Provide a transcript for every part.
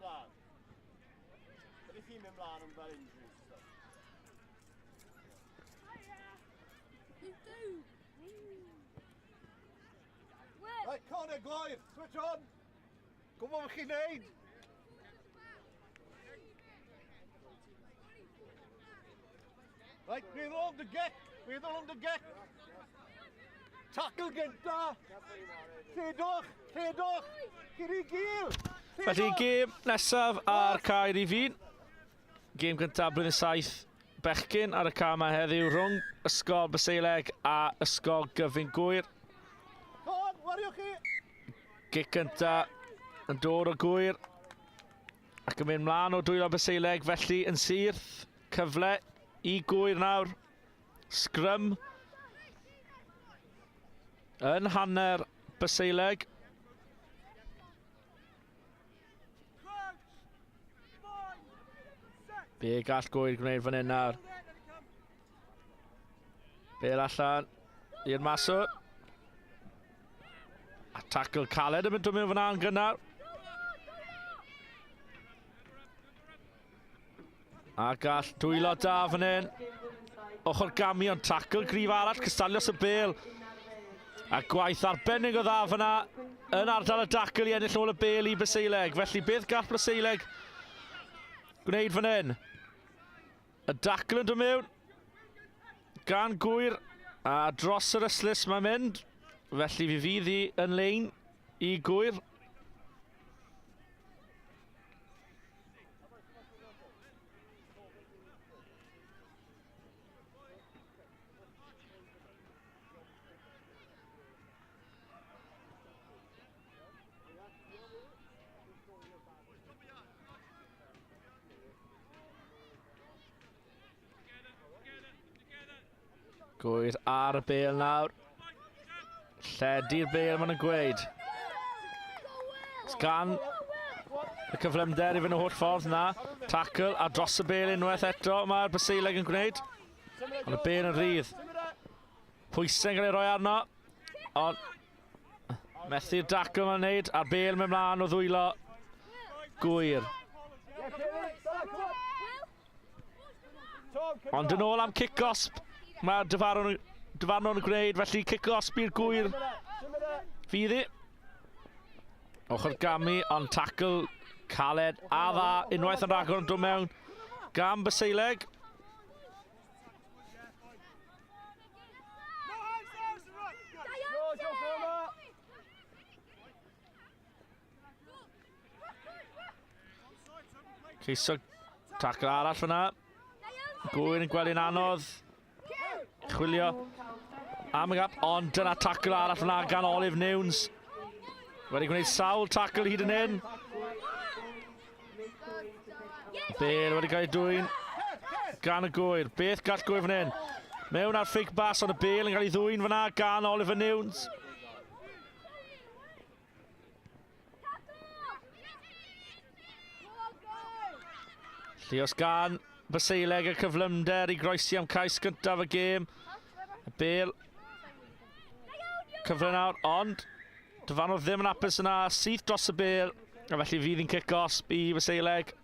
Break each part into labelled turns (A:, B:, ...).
A: mlaen. Ydych chi'n mynd mlaen am fel injuries and stuff?
B: You do. Will.
C: Right, Connor, Gloir, switch on. Gwybod beth chi'n neud. Right, meddwl am dy gec, meddwl am dy gec. Tackle gynta. Rhedwch, rhedwch, chi'n rhy gil.
D: Felly, gêm nesaf ar cae rhif 1. Gêm gyntaf blwyddyn 7 bechgyn ar y cae yma heddiw rhwng Ysgol Baseileg a Ysgol Gyfun Gwyr.
C: Con, wariwch chi!
D: Gic gynta yn dod o Gwyr ac yn mynd mlaen o dwylo Baseileg, felly yn syth cyfle i Gwyr nawr. Sgrym yn hanner Baseileg. Be gall Gwyr gwneud fan hyn nawr? Bel allan i'r maswr. A tackle caled yn mynd mewn fyna yn gynnar. A gall dwylo da fan hyn. Ochr gamu ond tackle gryf arall, Cystalios y bel. A gwaith arbennig o dda fyna yn ardal y dacl i ennill ôl y bel i Byseileg. Felly beth gall Byseileg gwneud fan hyn? Y dacl yn dod mewn gan Gwyr a dros yr ystlys mae'n mynd. Felly fi fydd hi yn lein i Gwyr. Gwyr ar y bel nawr. Lledu'r bel maen nhw'n gweud. Gan y cyflymder i fynd y holl ffordd na. Tackle a dros y bel unwaith eto mae'r Baseileg yn gwneud. Ond y bel yn rhydd. Pwysau'n cael ei roi arno. Ond methu'r dacl mae'n wneud, a'r bel mynd mlaen o ddwylo Gwyr. Ond yn ôl am cic-osb, mae'r dyfarnwr, dyfarnwr yn gwneud, felly cic-osb i'r Gwyr fydd hi. Ochr gamu, ond tackle caled a dda, unwaith yn rhagor yn dod mewn gan Baseileg. Ceisio tacl arall fyna. Gwyn yn gweld yn anodd. Chwilio am y gap, ond dyna tacl arall fyna gan Olive Newns. Wedi gwneud sawl tacl hyd yn hyn. Bale wedi cael ei dwyn gan y gwyr. Beth gall gwyr fan hyn? Mewn ar ffig bas, ond y Bale yn cael ei ddwyn fyna gan Oliver Newns. Llios gan Baseileg y cyflymder i groesi am cais gyntaf y gêm. Y Bale cyfle nawr, ond Dyfarnwr ddim yn apus yna, syth dros y bel, a felly fydd hi'n cic-osb i Faseileg.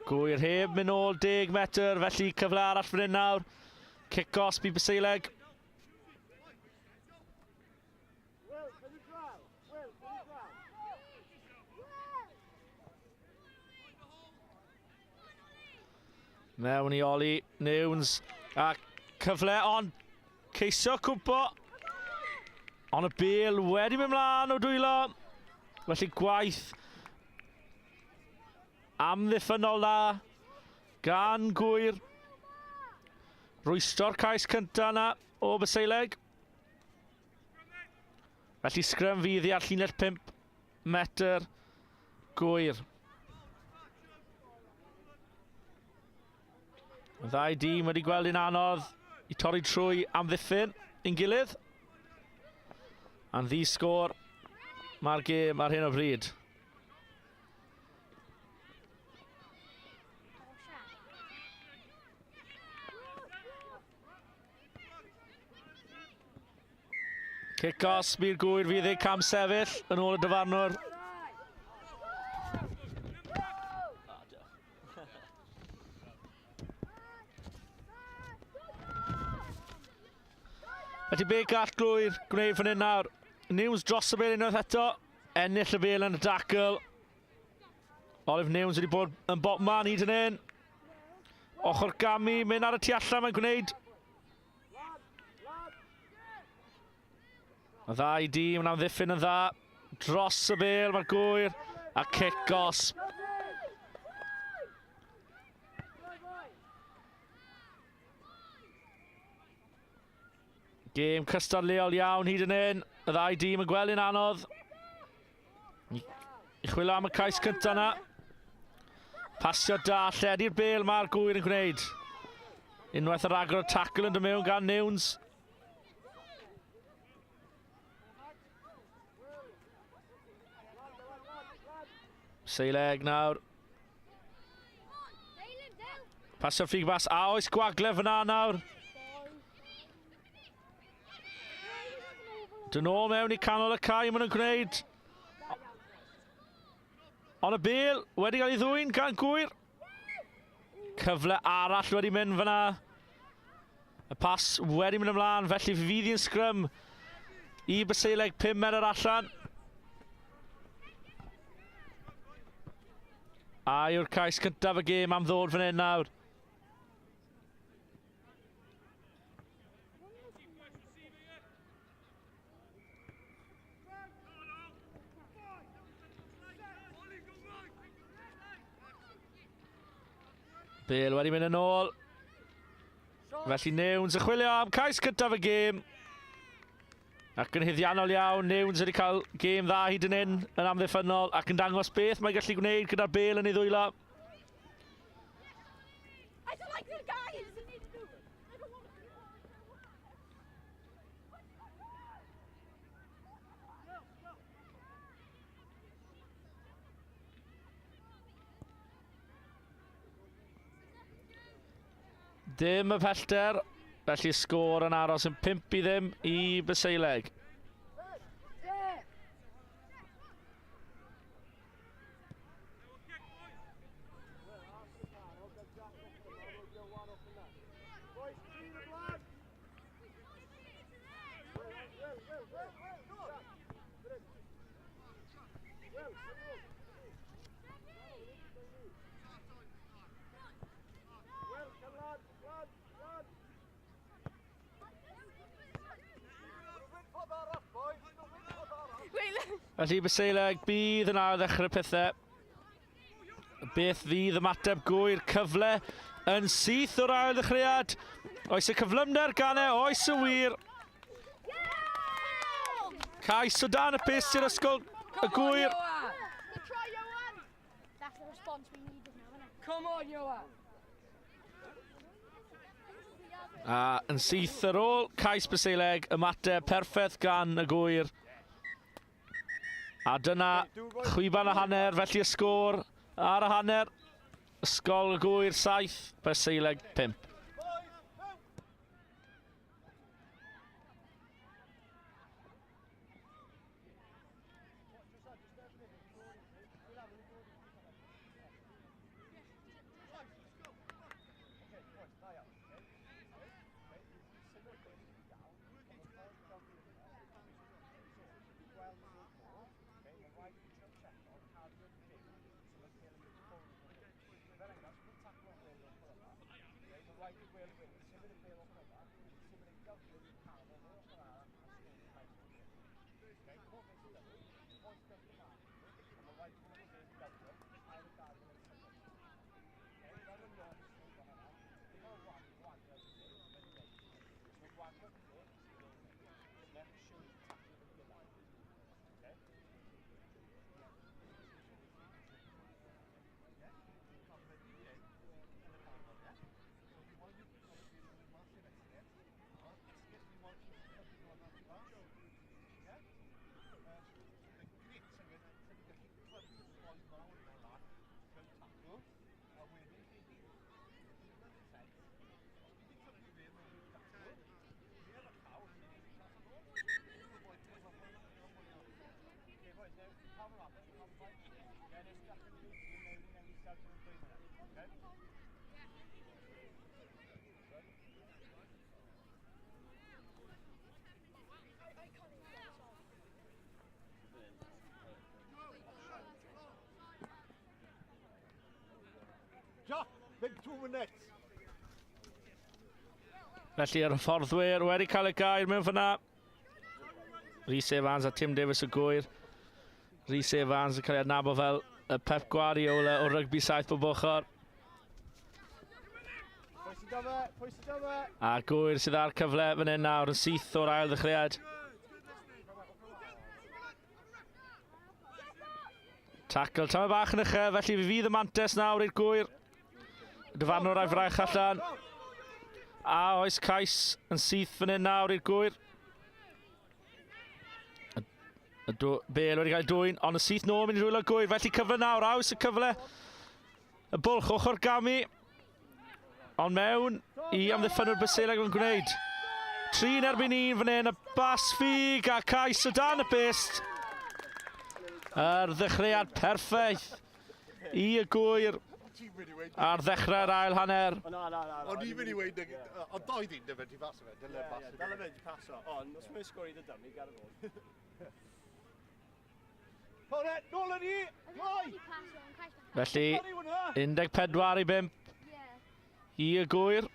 D: Gwyr heb mynd nôl 10 metr, felly cyfle arall fan hyn nawr. Cic-osb i Baseileg. Mewn i Oli Newns. A cyfle ond ceisio cwmpo. Ond y bel wedi mynd mlaen o dwylo. Felly gwaith amddiffynnol na gan Gwyr. Rwystro'r cais cyntaf na o Baseileg. Felly sgrym fydd i ar llinell 5 metr Gwyr. Y ddau dîm wedi gweld un anodd i torri trwy amddiffyn ein gilydd. A'n ddi sgôr mae'r gêm ar hyn o bryd. Cic osb i'r Gŵyr fydd ei cam sefyll yn ôl y dyfarnwr. Felly be gall Gŵyr gwneud fan hyn nawr? News dros y bel unwaith eto. Ennill y bel yn y dacl. Olive Newnes wedi bod yn bob man hyd yn hyn. Ochr gamu, mynd ar y tu allan mae'n gwneud. Y ddau dîm yn amddiffyn yn dda. Dros y bel mae'r Gŵyr a cic gosb. Gêm cystadleuol iawn hyd yn hyn. Y ddau dîm yn gweld yn anodd. I chwilio am y cais cyntaf yna. Pasio da, lledu'r bel mae'r Gŵyr yn gwneud. Unwaith yr agor y tackle yn dod mewn gan Newnes. Seileg nawr. Pasio'r ffug bas. A oes gwagle fyna nawr? Dyn ôl mewn i canol y cae maen nhw'n gwneud. Ond y bel wedi cael ei ddwyn gan Gwyr. Cyfle arall wedi mynd fyna. Y pas wedi mynd ymlaen, felly fydd hi'n sgrym i Baseileg 5 metr allan. A yw'r cais cyntaf y gêm am ddod fan hyn nawr. Bale wedi mynd yn ôl. Felly Newns yn chwilio am cais cyntaf y gêm. Ac yn huddiannol iawn, Newns wedi cael gêm dda hyd yn hyn yn amddiffynnol ac yn dangos beth mae'n gallu gwneud gyda'r bêl yn ei ddwylo. Dim y pellter, felly sgôr yn aros yn 5-0 i Byseileg. Felly Baseileg bydd yn ail ddechrau pethau. Beth fydd ymateb Gŵyr? Cyfle yn syth o'r ail ddechreuad. Oes y cyflymder gan e? Oes yn wir. Cais o dan y pys i'r ysgol y Gŵyr. A yn syth ar ôl cais Baseileg, ymateb perffaith gan y Gŵyr. A dyna chwiban a hanner, felly y sgôr ar y hanner. Ysgol y Gŵyr 7, Baseileg 5.
C: Jack, big two minutes.
D: Felly yr hyfforddwyr wedi cael y gair mewn fyna. Rhys Evans a Tim Davies y gwyr. Rhys Evans yn cael ei adnabod fel y Pep Guardiola o rygbi saith bob ochr. A gwyr sydd â'r cyfle fan hyn nawr yn syth o'r ail ddechreuad. Tackle tamed bach yn uchel, felly fe fydd y mantes nawr i'r gwyr. Dyfarnwr a'i fraich allan. A oes cais yn syth fan hyn nawr i'r gwyr. Y bel wedi cael dwy'n, ond y syth nôl mynd i rwylo gwyr, felly cyfle nawr, aws y cyfle. Y bwlch ochr gamu, ond mewn i amddiffynwr Basileg yn gwneud. Tri'n erbyn un fan hyn, y bas ffug a cais o dan y bist. Yr ddechreuad perffaith i y gwyr ar ddechrau'r ail hanner.
C: O'n i'n mynd i weud, ond doedd un dyfe ti paso fe, dyle paso.
A: Dyle fe di paso, ond os mae'n sgori dy dymi, gad y fod.
C: Nôl yn i, gloi!
D: Felly, 14 i 5 i y gwyr.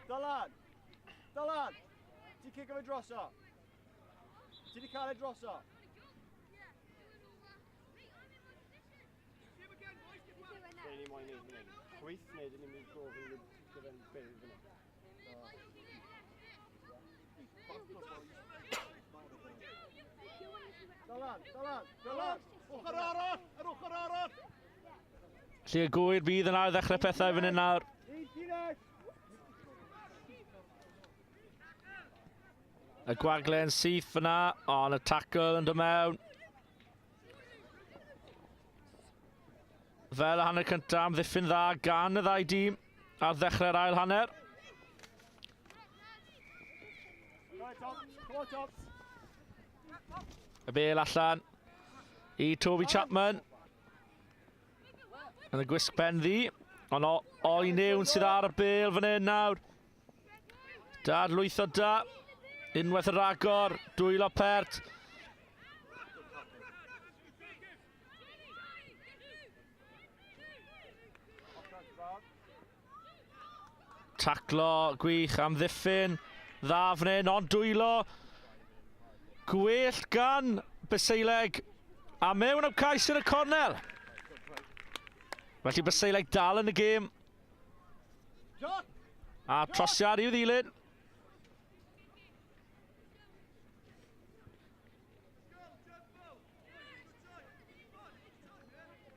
A: Dylan! Dylan! Ti'n cicio fe droso? Ti wedi cael ei droso? Be ni moyn neud fan hyn? Chwyth neu dyn ni'n mynd i gofyn i cicio fe'n byr fan hyn? Dylan! Dylan!
C: Dylan! Ochr arall! Yr ochr arall!
D: Felly y gwyr bydd yn ail ddechrau pethau fan hyn nawr.
A: Un llinell!
D: Y gwagle'n syth fyna, ond y tackle yn dod mewn. Fel y hanner cyntaf, amddiffyn dda gan y ddau dîm ar ddechrau'r ail hanner.
A: Come on, Tom! Come on, Tom!
D: Y bel allan i Toby Chapman. Yn y gwisg pen ddi. Ond Ollie Newn sydd ar y bel fan hyn nawr. Dad lwytho da. Unwaith yn ragor. Dwylo pert. Taclo gwych am ddiffyn. Dda fan hyn, ond dwylo. Gwell gan Beseileg. A mewn am cais yn y cornel. Felly Beseileg dal yn y gêm. A trosiad i'w ddilyn.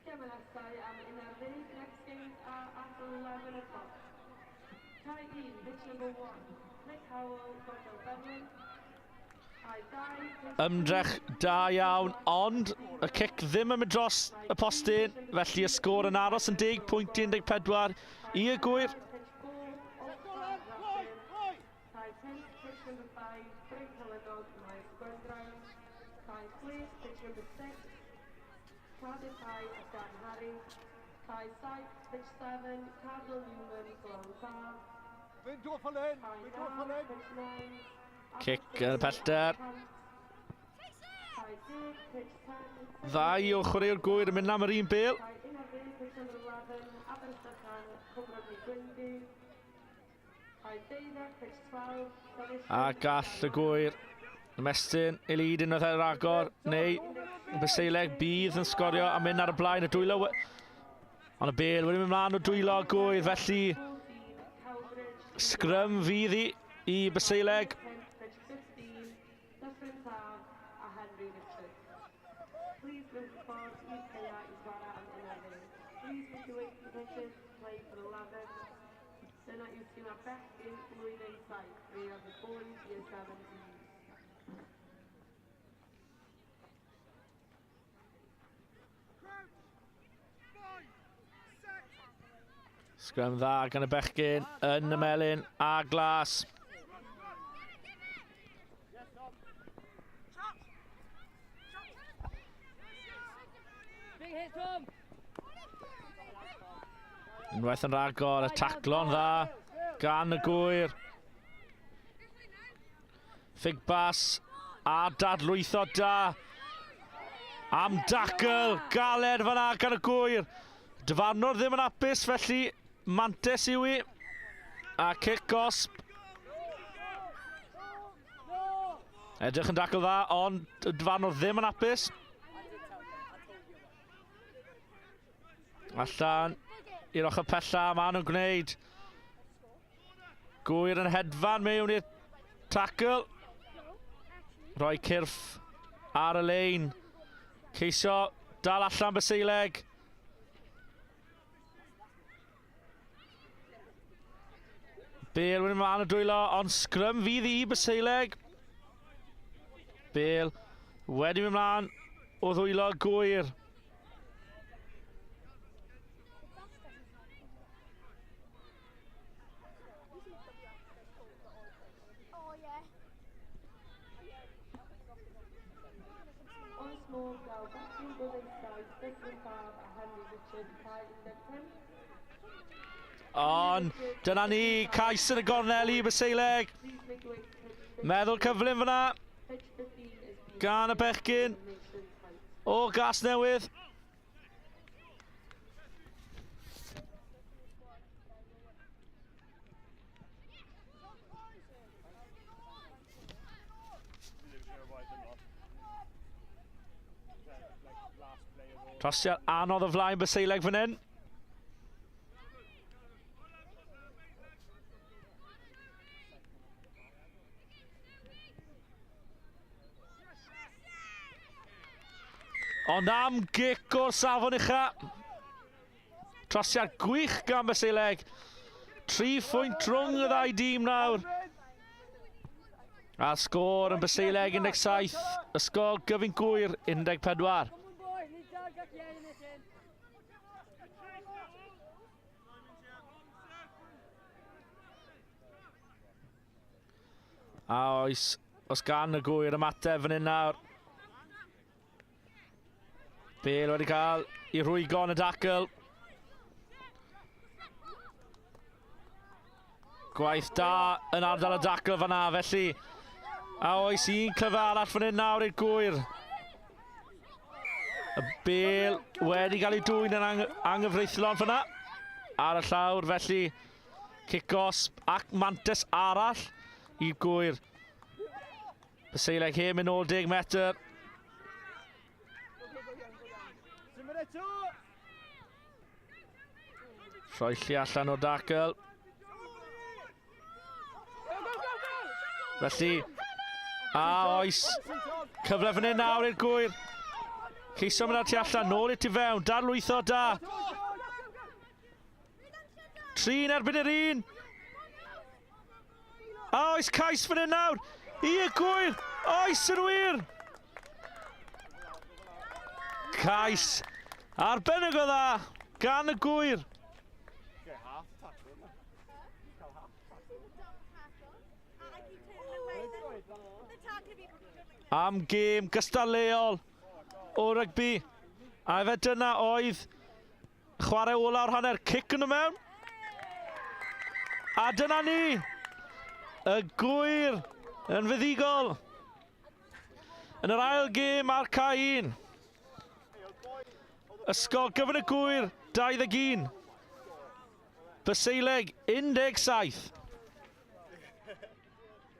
E: Gemau am 11. Next games are at 11 o'clock. Cae 1, pitch number 1, Nick Howell, Gogledd Berlin. Cae 2, pitch
D: Ymdrech da iawn, ond y cic ddim yn mynd dros y postyn, felly y sgôr yn aros yn 10.14 i y gwyr.
E: Pitch 4, Oxford, Rapid. Cae 10, pitch number 5, Bryn Celynnog, Maes Gwendraeth. Cae 6, pitch number 6, Cardiff High, Ysgafn Harry. Cae 7, pitch 7, Cardinal Newman, Glan Taf.
C: Fynd off fel hyn!
E: Cae
C: Fynd off fel
E: 9,
C: hyn!
E: pitch 9.
D: Cic yn y pellter.
E: Cae 10, pitch 10.
D: Ddau o chwaraewr gwyr yn mynd am yr un bel.
E: Cae 11, pitch number 11, Aberystwyth, Cwmragni Gwyndy. Cae 12, pitch 12, Llanishen,
D: A gall y gwyr ymestyn i lid unwaith ar agor, neu Beseileg bydd yn sgorio a mynd ar y blaen y dwylo. Ond y bel wedi mynd mlaen o dwylo gwyr, felly
E: 14, Cowbridge.
D: sgrym fydd i Beseileg.
E: Pitch 15, Dyffryn Taf a Henry Richards. Please move the ffordd i'r caeau i chwarae am 11. Please make your way to the pitches to play for 11. Dyna yw tîm ar bechgyn blwyddyn 7. We are the boys year 7 teams.
D: Sgrym dda gan y bechgyn yn y melyn a glas. Unwaith yn rhagor, y taclo'n dda gan y gwyr. Ffigbas a dadlwytho da. Am dacl galed fanna gan y gwyr. Dyfarnwr ddim yn apus, felly mantes yw i. A cic gosb. Edrych yn dacl dda, ond dyfarnwr ddim yn apus. Allan i'r ochr pella, maen nhw'n gwneud. Gwyr yn hedfan mewn i'r tackle. Rhoi cyrff ar y lein. Ceisio dal allan Baseileg. Bale wedi mlaen y dwylo, ond sgrym fydd i Baseileg. Bale wedi mynd mlaen o ddwylo Gwyr.
E: Oes modd gael bechgyn Bwdhaethau, Dyffryn Taf a Henry Richard cae 15?
D: Ond dyna ni, cais yn y gornel i Baseileg. Meddwl cyflym fyna gan y bechgyn o Gasnewydd. Trosiad anodd o flaen Baseileg fan hyn. Ond am gic o'r safon ucha. Trosiad gwych gan Basileg. 3 phwynt rhwng y ddau dîm nawr. A sgôr yn Basileg 17, Ysgol Gyfun Gŵyr 14. A oes, os gan y gwyr ymateb fan hyn nawr. Bale wedi cael ei rhwygo yn y dacl. Gwaith da yn ardal y dacl fanna, felly a oes un cyfle arall fan hyn nawr i'r gwyr. Y bel wedi cael ei dwyn yn ang anghyfreithlon fyna ar y llawr, felly cic gosb ac mantes arall i'r gwyr. Baseileg hen mynd nôl 10 metr. Troelli allan o'r dacl. Felly, a oes cyfle fan hyn nawr i'r gwyr. Ceisio mynd ar tu allan, nôl i'r tu fewn, darlwytho da. Tri'n erbyn yr un. A oes cais fan hyn nawr? I y gwyr! Oes yn wir! Cais arbennig o dda gan y gwyr. Am gêm gystadleuol o rygbi. A efe dyna oedd Chwarae ola'r hanner, cic yn y mewn. A dyna ni, y gwyr yn fuddugol. Yn yr ail gêm ar cae 1. Ysgol Gyfun y Gwyr, 21. Byseileg, 17.